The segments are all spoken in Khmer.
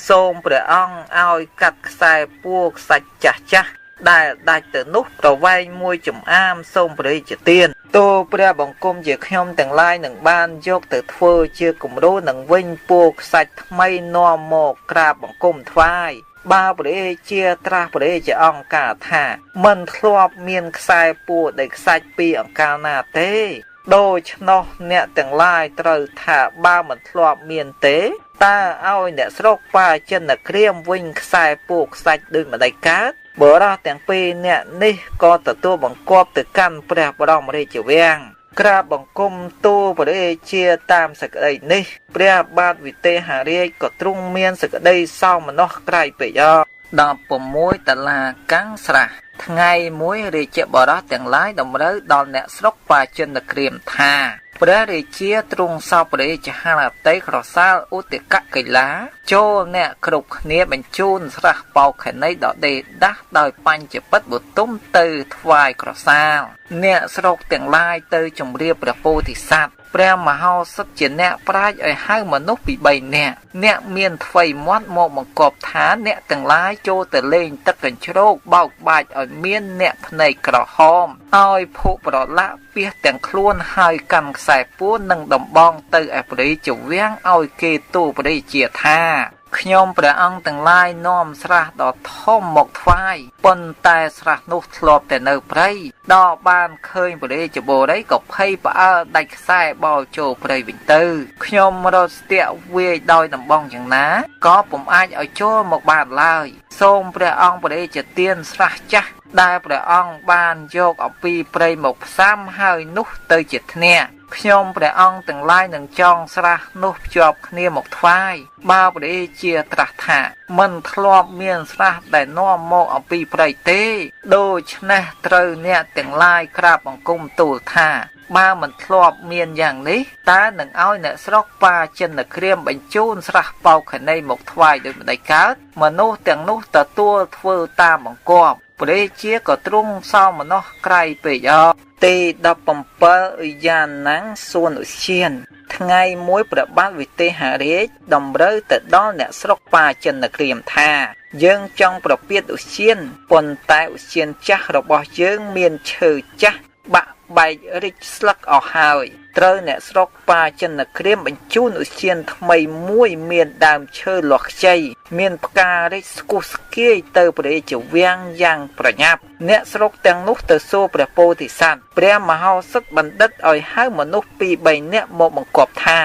សូមព្រះអង្គឲ្យកាត់ខ្សែពួរខ្សាច់ចាស់ចាស់ដែលដាច់ទៅនោះប្រវែងមួយចំអាមសូមព្រះរាជទានទូព្រះបង្គំជាខ្ញុំទាំងឡាយនឹងបានយកទៅធ្វើជាគំរូនឹងវិញពួរខ្សាច់ថ្មីនាំមកក្រាបបង្គំថ្វាយបើព្រះជាត្រាស់ព្រះជាអង្គការថាមិនធ្លាប់មានខ្សែពួរដែលខ្សាច់ពីអង្កាលណាទេដូច្នោះអ្នកទាំងឡាយត្រូវថាបើមិនធ្លាប់មានទេតើឲ្យអ្នកស្រុកបាចិនក្រៀមវិញខ្សែពួរខ្សាច់ដូចម្ដេចកើតបុរសទាំងពីរអ្នកនេះក៏ទទួលបង្គាប់ទៅកាន់ព្រះបរមរាជវាំងក្រាបបង្គំទូលព្រះជាតាមសេចក្តីនេះព្រះបាទវិទេហរាជក៏ទ្រង់មានសេចក្តីសោមនស្សក្រៃពេក16តឡាកាំងស្រះថ្ងៃមួយរាជបុរសទាំងឡាយតម្រូវដល់អ្នកស្រុកបាចិនក្រៀមថាព្រះរាជាទ្រង់សោពព្រះរាជហឫទ័យក្រសាលឧទកកីឡាចូលអ្នកគ្រប់គ្នាបញ្ជូនស្រះបោខណីដ៏ដេដាស់ដោយបញ្ចពិតបុទុមទៅថ្វាយក្រសាលអ្នកស្រុកទាំងឡាយទៅជម្រាបព្រះពោធិសត្វព្រះមហោសថជាអ្នកប្រាជ្ញឲ្យហៅមនុស្សពី3នាក់អ្នកមានថ្វីមាត់មកបង្កប់ថាអ្នកទាំងឡាយចូលទៅលេងទឹកកញ្ជ្រោកបោកបាច់ឲ្យមានអ្នកភ្នែកក្រហមឲ្យភុប្រឡាក់ពាសទាំងខ្លួនហើយកាន់ខ្សែពួរនិងដំបងទៅឯព្រះរាជវាំងឲ្យគេទូលព្រះរាជាថាខ្ញុំព្រះអង្គទាំងឡាយនាំស្រះដ៏ធំមកថ្វាយប៉ុន្តែស្រះនោះធ្លាប់តែនៅព្រៃដល់បានឃើញព្រះរាជបុរីក៏ភ័យផ្អើលដាច់ខ្សែបោលចូលព្រៃវិញទៅខ្ញុំរត់ស្ទាក់វាយដោយដំបងយ៉ាងណាក៏ពុំអាចឲ្យចូលមកបានឡើយសូមព្រះអង្គព្រះរាជទានស្រះចាស់ដែលព្រះអង្គបានយកអំពីព្រៃមកផ្សំហើយនោះទៅជាធ្នាក់ខ្ញុំព្រះអង្គទាំងឡាយនឹងចងស្រះនោះភ្ជាប់គ្នាមកថ្វាយបើព្រះជាត្រាស់ថាមិនធ្លាប់មានស្រះដែលនាំមកអំពីព្រៃទេដូច្នេះត្រូវអ្នកទាំងឡាយក្រាបបង្គំទូលថាបើមិនធ្លាប់មានយ៉ាងនេះតើនឹងឲ្យអ្នកស្រុកបាចិនក្រៀមបញ្ជូនស្រះបោខណីមកថ្វាយដូចម្ដេចកើតមនុស្សទាំងនោះទទួលធ្វើតាមបង្គាប់ព្រះជាក៏ទ្រង់សោមនស្សក្រៃពេកទី17យ៉ាណាំងសួនឧទ្យានថ្ងៃមួយព្រះបាទវិទេហរាជតម្រូវទៅដល់អ្នកស្រុកបាចិនក្រៀមថាយើងចង់ប្រពាតឧទ្យានប៉ុន្តែឧទ្យានចាស់របស់យើងមានឈើចាស់បាក់បែករិចស្លឹកអស់ហើយត្រូវអ្នកស្រុកបាចិនក្រៀមបញ្ជូនឧទ្យានថ្មីមួយមានដើមឈើលាស់ខ្ចីមានផ្ការិចស្គុះស្គាយទៅព្រះរាជវាំងយ៉ាងប្រញាប់អ្នកស្រុកទាំងនោះទៅសួរព្រះពោធិសត្វព្រះមហោសថបណ្ឌិតឲ្យហៅមនុស្សពីរ3នាក់មកបង្គាប់ថា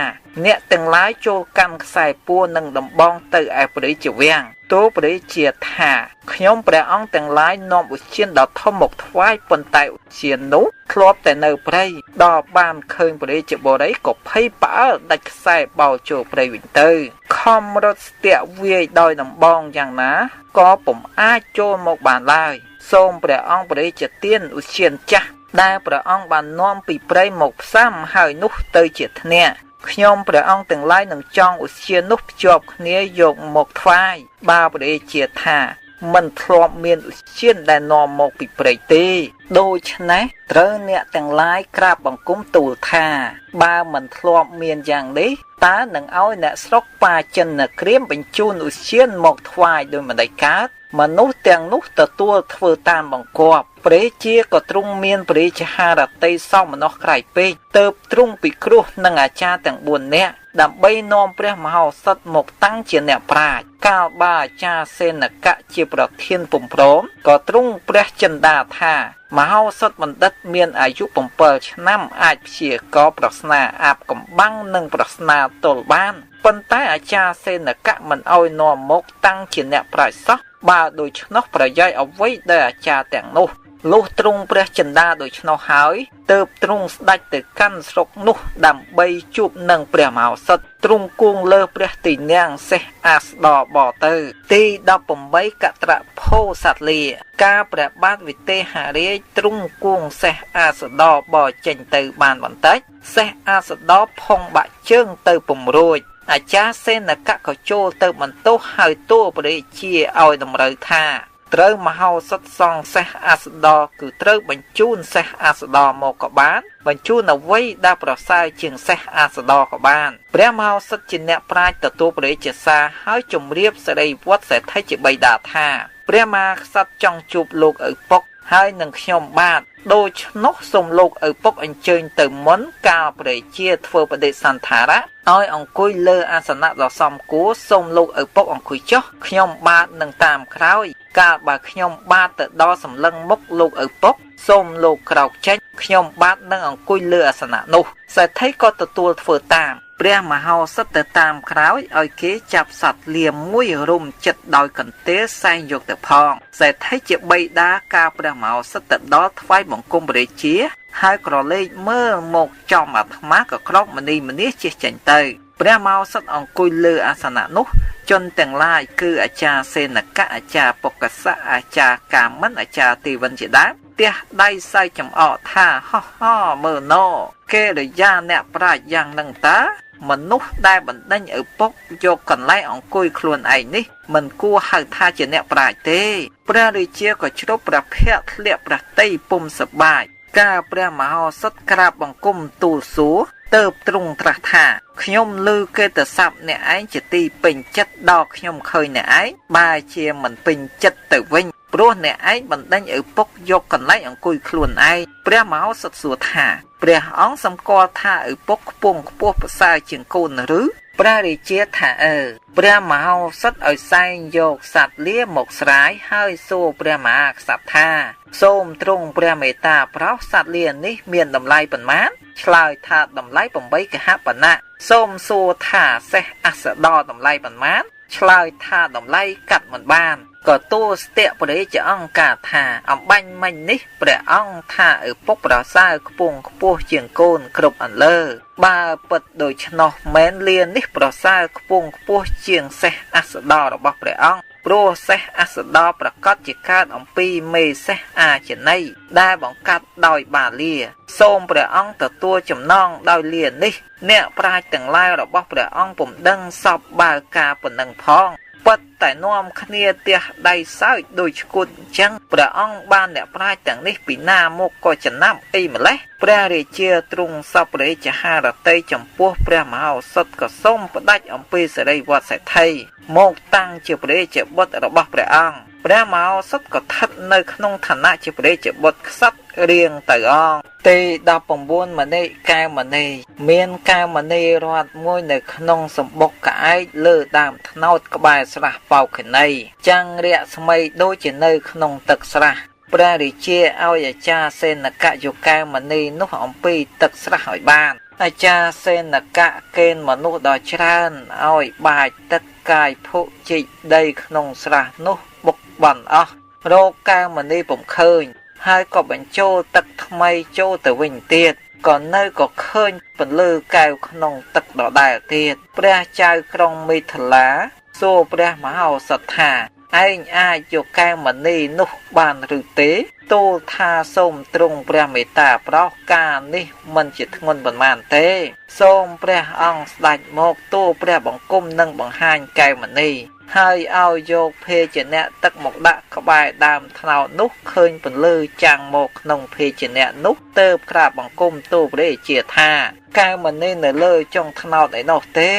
អ្នកទាំងឡាយចូលកាន់ខ្សែពួរនិងដំបងទៅឯព្រះរាជវាំងទូលព្រះរាជាថាខ្ញុំព្រះអង្គទាំងឡាយនាំឧទ្យានដ៏ធំមកថ្វាយប៉ុន្តែឧទ្យាននោះធ្លាប់តែនៅព្រៃដល់បានឃើញព្រះរាជបុរីក៏ភ័យផ្អើលដាច់ខ្សែបោលចូលព្រៃវិញទៅខំរត់ស្ទាក់វាយដោយដំបងយ៉ាងណាក៏ពុំអាចចូលមកបានឡើយសូមព្រះអង្គព្រះរាជទានឧទ្យានចាស់ដែលព្រះអង្គបាននាំពីព្រៃមកផ្សំហើយនោះទៅជាធ្នាក់ខ្ញុំព្រះអង្គទាំងឡាយនឹងចងឧទ្យាននោះភ្ជាប់គ្នាយកមកថ្វាយបើព្រះរាជាថាមិនធ្លាប់មានឧទ្យានដែលនាំមកពីព្រៃទេដូច្នេះត្រូវអ្នកទាំងឡាយក្រាបបង្គំទូលថាបើមិនធ្លាប់មានយ៉ាងនេះតើនឹងឲ្យអ្នកស្រុកបាចិនក្រៀមបញ្ជូនឧទ្យានមកថ្វាយដោយម្ដេចកើតមនុស្សទាំងនោះទទួលធ្វើតាមបង្គាប់ព្រះជាក៏ទ្រង់មានព្រះរាជហឫទ័យសោមនស្សក្រៃពេកទើបទ្រង់ពិគ្រោះនឹងអាចារ្យទាំង4នាក់ដើម្បីនាំព្រះមហោសថមកតាំងជាអ្នកប្រាជ្ញកាលបើអាចារ្យសេនកៈជាប្រធានពុំព្រមក៏ទ្រង់ព្រះចិន្តាថាមហោសថបណ្ឌិតមានអាយុ7ឆ្នាំអាចព្យាករណ៍ប្រស្នាអាបកំបាំងនិងប្រស្នាទល់បានប៉ុន្តែអាចារ្យសេនកៈមិនឲ្យនាំមកតាំងជាអ្នកប្រាជ្ញសោះបើដូច្នោះប្រយោជន៍អ្វីដែលអាចារ្យទាំងនោះលុះទ្រង់ព្រះចិន្តាដូច្នោះហើយទើបទ្រង់ស្ដេចទៅកាន់ស្រុកនោះដើម្បីជួបនឹងព្រះមហោសថទ្រង់គង់លើព្រះទីនាំងសេះអាស្ដបទៅទី18កត្រភោសត្វលាការព្រះបាទវិទេហរាជទ្រង់គង់សេះអាស្ដបចេញទៅបានបន្តិចសេះអាស្ដផុងបាក់ជើងទៅពុំរួចអាចារ្យសេនកៈក៏ចូលទៅបន្ទោសហើយទូលព្រះរាជាឲ្យតម្រូវថា ត្រូវមហោសថសង់សេះអាសដគឺត្រូវបញ្ជូនសេះអាសដមកក៏បានបញ្ជូនអ្វីដែលប្រសើរជាងសេះអាសដក៏បានព្រះមហោសថជាអ្នកប្រាជ្ញទទួលព្រះរាជសារហើយជម្រាបសិរីវត្តសេដ្ឋីជាបិតាថាព្រះមហាក្សត្រចង់ជួបលោកឪពុកហើយនឹងខ្ញុំបាទដូច្នោះសូមលោកឪពុកអញ្ជើញទៅមុនកាលព្រះជាធ្វើបដិសន្ធារៈឲ្យអង្គុយលើអាសនៈដ៏សមគួរសូមលោកឪពុកអង្គុយចុះខ្ញុំបាទនឹងតាមក្រោយកាលបើខ្ញុំបាទទៅដល់សម្លឹងមុខលោកឪពុកសូមលោកក្រោកចេញខ្ញុំបាទនឹងអង្គុយលើអាសនៈនោះសេដ្ឋីក៏ទទួលធ្វើតាមព្រះមហោសថទៅតាមក្រោយឲ្យគេចាប់សត្វលាមួយរុំចិត្តដោយកន្ទេលសែងយកទៅផងសេដ្ឋីជាបិតាកាលព្រះមហោសថទៅដល់ថ្វាយបង្គំព្រះរាជាហើយក្រឡេកមើលមកចំអាត្មាក៏ក្រោកមនីមនាជិះចេញទៅព្រះមហោសថអង្គុយលើអាសនៈនោះជនទាំងឡាយគឺអាចារ្យសេនកៈអាចារ្យបុក្កសៈអាចារ្យកាមិនអាចារ្យទេវិនជាដើមទះដៃសើចចំអកថាហោះហោមើលណគេរិយាអ្នកប្រាជ្ញយ៉ាងនឹងតាមនុស្សដែលបណ្ដេញឪពុកយកកន្លែងអង្គុយខ្លួនឯងនេះមិនគួរហៅថាជាអ្នកប្រាជ្ញទេព្រះរាជាក៏ជ្រុបព្រះភ័ក្ត្រធ្លាក់ព្រះទ័យពុំសប្បាយកាលព្រះមហោសថក្រាបបង្គំទូលសួរទៅទ្រង់ត្រាស់ថាខ្ញុំឮគេទៅសັບអ្នកឯងជាទីពេញចិត្តដល់ខ្ញុំឃើញអ្នកឯងបែរជាមិនពេញចិត្តទៅវិញព្រោះអ្នកឯងបណ្ដេញឪពុកយកកន្លែងអង្គុយខ្លួនឯងព្រះមហោសថសួរថាព្រះអង្គសម្គាល់ថាឪពុកខ្ពង់ខ្ពស់ប្រសើរជាងកូនឬព្រះរាជាថាអើព្រះមហោសថឲ្យសែងយកសត្វលាមកស្រាយហើយសួរព្រះមហាក្សត្រថាសូមទ្រង់ព្រះមេត្តាប្រោសសត្វលានេះមានតម្លៃប៉ុន្មានឆ្លើយថាតម្លៃ8កហបណៈសូមសួរថាសេះអសដតម្លៃប៉ុន្មានឆ្លើយថាតម្លៃកាត់មិនបានក៏ទូលស្ទាក់ព្រះរាជអង្គការថាអំបញ្ញមិញនេះព្រះអង្គថាឪពុកប្រសើរខ្ពង់ខ្ពស់ជាងកូនគ្រប់អន្លើបើពិតដូច្នោះមែនលានេះប្រសើរខ្ពង់ខ្ពស់ជាងសេះអសដរបស់ព្រះអង្គព្រោះសេះអសដប្រកាសជាកើតអំពីមេសេះអាចន័យដែលបង្កាត់ដោយបាលីសូមព្រះអង្គទទួលចំណងដោយលានេះអ្នកប្រាជ្ញទាំងឡាយរបស់ព្រះអង្គពុំដឹងសពបើការប៉ុណ្ណឹងផងពិតតែនាំគ្នាទះដៃសើចដោយឈួតអញ្ចឹងព្រះអង្គបានអ្នកប្រាជ្ញទាំងនេះពីណាមកក៏ចំណាំអីម្លេះព្រះរាជាទ្រង់សពព្រះរាជហារតីចំពោះព្រះមហោសថក៏សូមផ្ដាច់អំពីសិរីវត្តសេដ្ឋីមកតាំងជាព្រះរាជបុត្ររបស់ព្រះអង្គព្រះមហោសថក៏ស្ថិតនៅក្នុងឋានៈជាព្រះរាជបុត្រក្សត្ររៀងទៅអង្គទី19មណីកែវមណីមានកែវមណីរត់មួយនៅក្នុងសម្បុកក្អែកលើដើមត្នោតក្បែរស្រះបោខណីចាំងរស្មីដូចជានៅក្នុងទឹកស្រះព្រះរាជាឲ្យអាចារ្យសេនកៈយកកែវមណីនោះអំពីទឹកស្រះឲ្យបានអាចារ្យសេនកៈកេណ្ឌមនុស្សដ៏ច្រើនឲ្យបាចទឹកកាយភុជីកដីក្នុងស្រះនោះបុកបន់អស់រកកែវមណីពុំឃើញហើយក៏បញ្ចូលទឹកថ្មីចូលទៅវិញទៀតក៏នៅក៏ឃើញពន្លឺកែវក្នុងទឹកដដែលទៀតព្រះចៅក្រុងមិថិលាសួរព្រះមហោសថថាឯងអាចយកកែវមណីនោះបានឬទេទូលថាសូមទ្រង់ព្រះមេត្តាប្រោសការនេះមិនជាធ្ងន់ប៉ុន្មានទេសូមព្រះអង្គស្ដេចមកទូលព្រះបង្គំនឹងបង្ហាញកែវមណីហើយឲ្យយកភេជ្ជៈទឹកមកដាក់ក្បែរដើមត្នោតនោះឃើញពន្លឺចាំងមកក្នុងភេជ្ជៈនោះទៅក្រាបបង្គំទូលព្រះរាជាថាកែវមណីនៅលើចុងត្នោតឯនោះទេ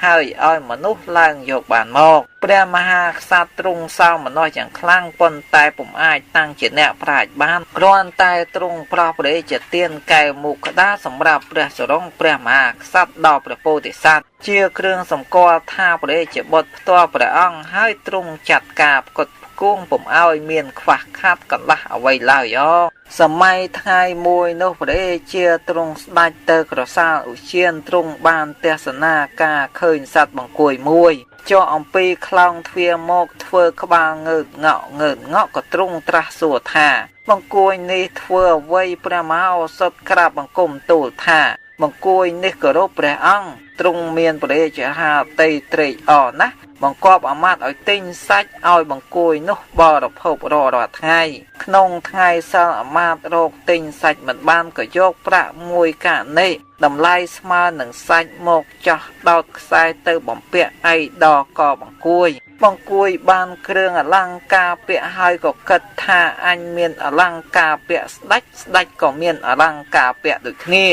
ហើយឲ្យមនុស្សឡើងយកបានមកព្រះមហាក្សត្រទ្រង់សោមនស្សយ៉ាងខ្លាំងប៉ុន្តែពុំអាចតាំងជាអ្នកប្រាជ្ញបានគ្រាន់តែទ្រង់ប្រោសព្រះរាជទានកែវមុខក្តារសម្រាប់ព្រះសរងព្រះមហាក្សត្រដល់ព្រះពោធិសត្វជាគ្រឿងសម្គាល់ថាព្រះរាជបុត្រផ្ទាល់ព្រះអង្គហើយទ្រង់ចាត់ការផ្គត់ផ្គង់ពុំឲ្យមានខ្វះខាតកន្លះអ្វីឡើយសម័យថ្ងៃមួយនោះព្រះរាជាទ្រង់ស្ដេចទៅក្រសាលឧទ្យានទ្រង់បានទស្សនាការឃើញសត្វបង្គួយមួយចុះអំពីខ្លោងទ្វារមកធ្វើក្បាលងើតងក់ងើតងក់ក៏ទ្រង់ត្រាស់សួរថាបង្គួយនេះធ្វើអ្វីព្រះមហោសថក្រាបបង្គំទូលថាបង្គួយនេះគោរពព្រះអង្គទ្រង់មានព្រះរាជហាតីត្រេកអរណាស់បង្គាប់អាមាត្យឲ្យទិញសាច់ឲ្យបង្គួយនោះបរិភោគរាល់ថ្ងៃក្នុងថ្ងៃសិលអាមាត្យរកទិញសាច់មិនបានក៏យកប្រាក់មួយកាណិតម្លៃស្មើនឹងសាច់មកចោះដោតខ្សែទៅបំពាក់ឯដល់កបង្គួយ បង្គួយបានគ្រឿងអលង្ការពាក់ហើយក៏គិតថាអញមានអលង្ការពាក់ស្ដេចស្ដេចក៏មានអលង្ការពាក់ដូចគ្នា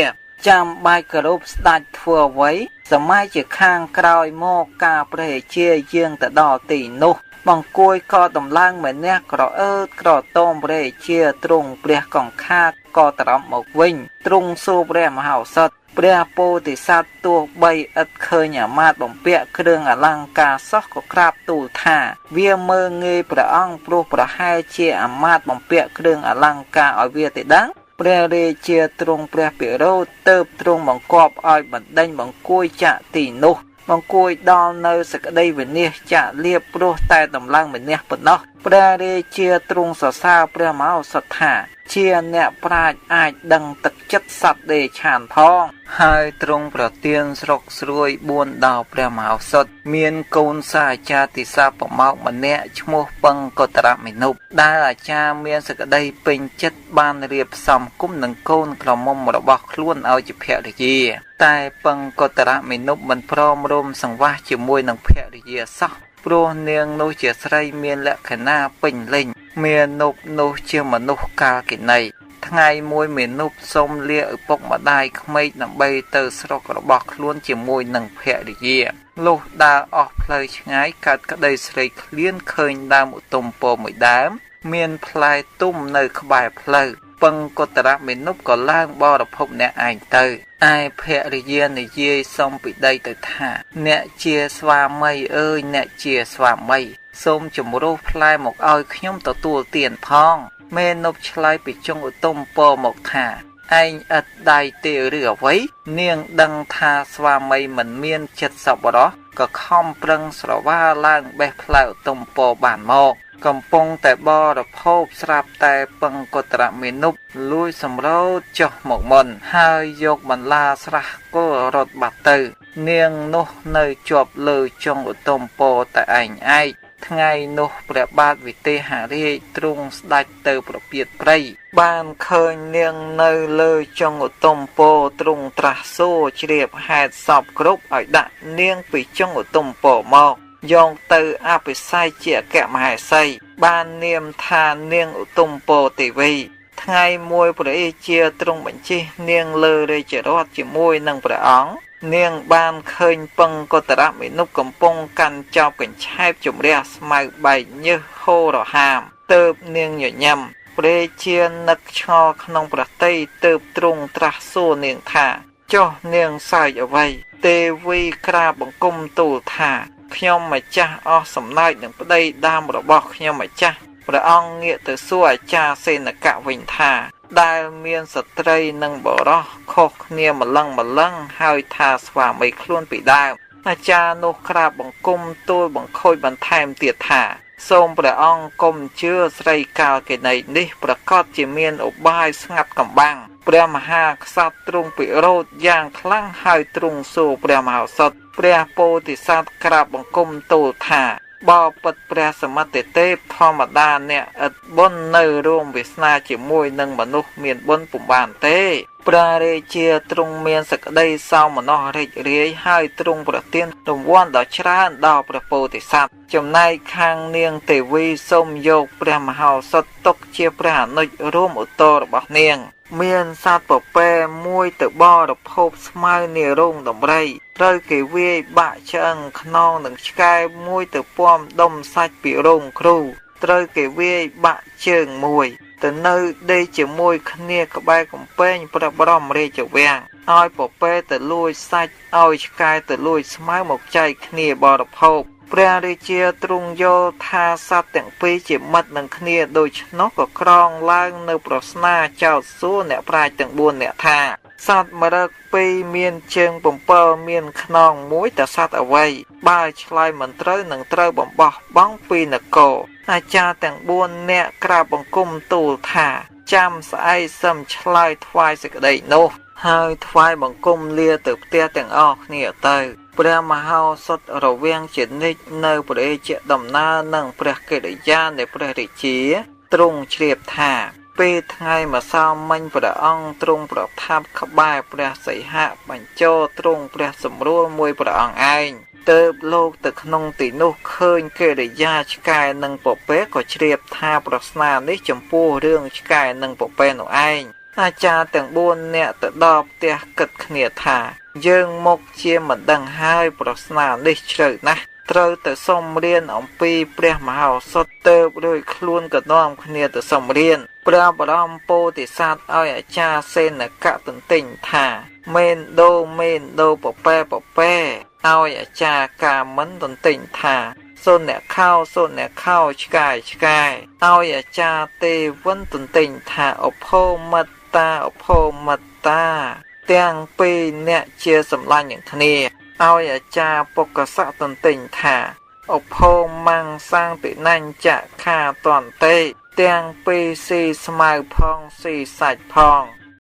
ចាំបាច់គោរពស្ដេចធ្វើអ្វីសម័យជាខាងក្រោយមកការព្រះរាជាយាងទៅដល់ទីនោះបង្គួយក៏ដំឡើងម្នាក់ក្រអឺតក្រតមព្រះរាជាទ្រង់ព្រះកង្ខាក៏ត្រឡប់មកវិញទ្រង់សួរព្រះមហោសថព្រះពោធិសត្វទោះបីឥតឃើញអាមាត្យបំពាក់គ្រឿងអលង្ការសោះក៏ក្រាបទូលថាវាមើលងាយព្រះអង្គព្រោះប្រហែលជាអាមាត្យបំពាក់គ្រឿងអលង្ការឲ្យវាទេដឹងព្រះរាជាទ្រង់ព្រះពិរោធទៅទ្រង់បង្គាប់ឲ្យបណ្ដេញបង្គួយចាក់ទីនោះបង្គួយដល់នៅសក្តីវិនិច្ឆ័យចាក់លៀបព្រោះតែតម្លើងម្នាក់ប៉ុណ្ណោះព្រះរាជាទ្រង់សរសើរព្រះមហោសថថាជាអ្នកប្រាជ្ញអាចដឹងទឹកចិត្តសត្វដេឆានផងហើយទ្រង់ប្រទានស្រុកស្រួយ4ដល់ព្រះមហោសថមានកូនសាអាចារ្យទិសាប្រមោកម្នាក់ឈ្មោះពឹងកុត្តរមិនុបដែលអាចារ្យមានសក្តីពេញចិត្តបានរៀបសំគុំនឹងកូនក្រមុំរបស់ខ្លួនឲ្យជាភរិយាតែពឹងកុត្តរមិនុបមិនព្រមរួមសង្វាសជាមួយនឹងភរិយាសោះព្រោះនាងនោះជាស្រីមានលក្ខណៈពេញលេញមេនុបនោះជាមនុស្សកាលកិនីថ្ងៃមួយមេនុបសូមលាឪពុកម្ដាយក្មេកដើម្បីទៅស្រុករបស់ខ្លួនជាមួយនឹងភរិយាលុះដើរអស់ផ្លូវឆ្ងាយកើតក្តីស្រីឃ្លានឃើញដើមឧទុមពោមួយដើមមានផ្លែទុំនៅក្បែរផ្លូវពឹងកុត្តរមេនុបក៏ឡើងបរិភោគអ្នកឯងទៅឯភរិយានិយាយសុំពីដីទៅថាអ្នកជាស្វាមីអើយអ្នកជាស្វាមីសូមជំរុះផ្លែមកឲ្យខ្ញុំទទួលទានផងមេនុបឆ្លើយពីចុងឧទុមពោមកថាឯងឥតដៃទេឬអ្វីនាងដឹងថាស្វាមីមិនមានចិត្តសប្បុរសក៏ខំប្រឹងស្រវាឡើងបេះផ្លែឧទុមពោបានមកកំពុងតែបរិភោគស្រាប់តែពឹងកុត្តរមេនុបលួចសម្រូតចុះមកមុនហើយយកបន្លាស្រះគល់រត់បាត់ទៅនាងនោះនៅជាប់លើចុងឧទុមពោតែឯងឯកថ្ងៃនោះព្រះបាទវិទេហរាជទ្រង់ស្ដេចទៅប្រពៀតព្រៃបានឃើញនាងនៅលើចុងឧទុមពោទ្រង់ត្រាស់សួរជ្រាបហេតុសពគ្រប់ឲ្យដាក់នាងពីចុងឧទុមពោមកយកទៅអភិសេកជាអគ្គមហេសីបាននាមថានាងឧទុមពោទេវីថ្ងៃមួយព្រះរាជាទ្រង់បញ្ជិះនាងលើរាជរដ្ឋជាមួយនឹងព្រះអង្គនាងបានឃើញពឹងកុត្តរមេនុបកំពុងកាន់ចោបកញ្ឆែបជំរះស្មៅបែកញើសហូររហាមទៅនាងញញឹមព្រះជានឹកឆ្ងល់ក្នុងប្រតិយទៅទ្រង់ត្រាស់សួរនាងថាចុះនាងសើចអ្វីទេវីក្រាបបង្គំទូលថាខ្ញុំម្ចាស់អស់សំណើចនឹងប្តីដើមរបស់ខ្ញុំម្ចាស់ព្រះអង្គងាកទៅសួរអាចារ្យសេនកៈវិញថាដែលមានស្ត្រីនិងបុរសខុសគ្នាម្លឹងម្លឹងហើយថាស្វាមីខ្លួនពីដើមអាចារ្យនោះក្រាបបង្គំទូលបង្ខូចបន្ថែមទៀតថាសូមព្រះអង្គកុំជឿស្រីកាលកិនីនេះប្រកាសជាមានឧបាយស្ងាត់កំបាំងព្រះមហាក្សត្រទ្រង់ពិរោធយ៉ាងខ្លាំងហើយទ្រង់សួរព្រះមហោសថព្រះពោធិសត្វក្រាបបង្គំទូលថាបបិទ្ធព្រះសមតិទេពធម្មតាអ្នកឥតបុណ្យនៅរួមវាសនាជាមួយនឹងមនុស្សមានបុណ្យពុំបានទេព្រះរាជាទ្រង់មានសក្តីសោមនស្សរីករាយហើយទ្រង់ប្រទានរង្វាន់ដ៏ច្រើនដល់ព្រះពោធិសត្វចំណែកខាងនាងទេវីសូមយកព្រះមហោសថទុកជាព្រះអនុជរួមឧត្តររបស់នាងមានសត្វពពែមួយទៅបរិភោគស្មៅនារោងដំរីត្រូវគេវាយបាក់ឆ្អឹងខ្នងនឹងឆ្កែមួយទៅពំដុំសាច់ពីរោងគ្រូត្រូវគេវាយបាក់ជើងមួយទៅនៅដេកជាមួយគ្នាក្បែរកំពែងព្រះបរមរាជវាំងឲ្យពពែទៅលួចសាច់ឲ្យឆ្កែទៅលួចស្មៅមកចែកគ្នាបរិភោគព្រះរាជាទ្រង់យល់ថាសត្វទាំងពីរជាមិត្តនឹងគ្នាដូច្នោះក៏ក្រងឡើងនៅប្រស្នាចោទសួរអ្នកប្រាជ្ញទាំង4អ្នកថាសត្វមរឹកពីរមានជើង7មានខ្នងមួយតើសត្វអ្វីបើឆ្លើយមិនត្រូវនឹងត្រូវបំបោះបង់ពីនគរអាចារ្យទាំង4នាក់ក្រាបបង្គំទូលថាចាំស្អែកសឹមឆ្លើយថ្វាយសេចក្តីនោះហើយថ្វាយបង្គំលាទៅផ្ទះទាំងអស់គ្នាទៅព្រះមហោសថរវាងជានិច្ចនៅព្រះរាជដំណើរនិងព្រះកិរិយានៃព្រះរាជាទ្រង់ជ្រាបថាពេលថ្ងៃម្សិលមិញព្រះអង្គទ្រង់ប្រថាប់ក្បែរព្រះសីហៈបញ្ចោទ្រង់ព្រះសម្រួលមួយព្រះអង្គឯង ទៅលោកទៅក្នុងទីនោះឃើញកិរិយាឆ្កែនិងពពែក៏ជ្រាបថាប្រស្នានេះចំពោះរឿងឆ្កែនិងពពែនោះឯងអាចារ្យទាំង4នាក់ទៅដល់ផ្ទះគិតគ្នាថាយើងមកជាមិនដឹងហើយប្រស្នានេះជ្រៅណាស់ត្រូវទៅសុំរៀនអំពីព្រះមហោសថទៅរួចខ្លួនក៏នាំគ្នាទៅសុំរៀនព្រះបរមពោធិសត្វឲ្យអាចារ្យសេនកទន្ទិញថាមេនដូមេនដូពពែពពែឲ្យអាចារ្យកាមិនទន្ទិញថាសូនអ្នកខោសូនអ្នកខោឆ្កែឆ្កែឲ្យអាចារ្យទេវិនទន្ទិញថាអភោមត្តាអភោមត្តាទាំងពីរអ្នកជាសម្លាញ់នឹងគ្នាឲ្យអាចារ្យពុកសៈទន្ទិញថាអភោមំសាងតិនញ្ចខាតន្តិទាំងពីរស៊ីស្មៅផងស៊ីសាច់ផង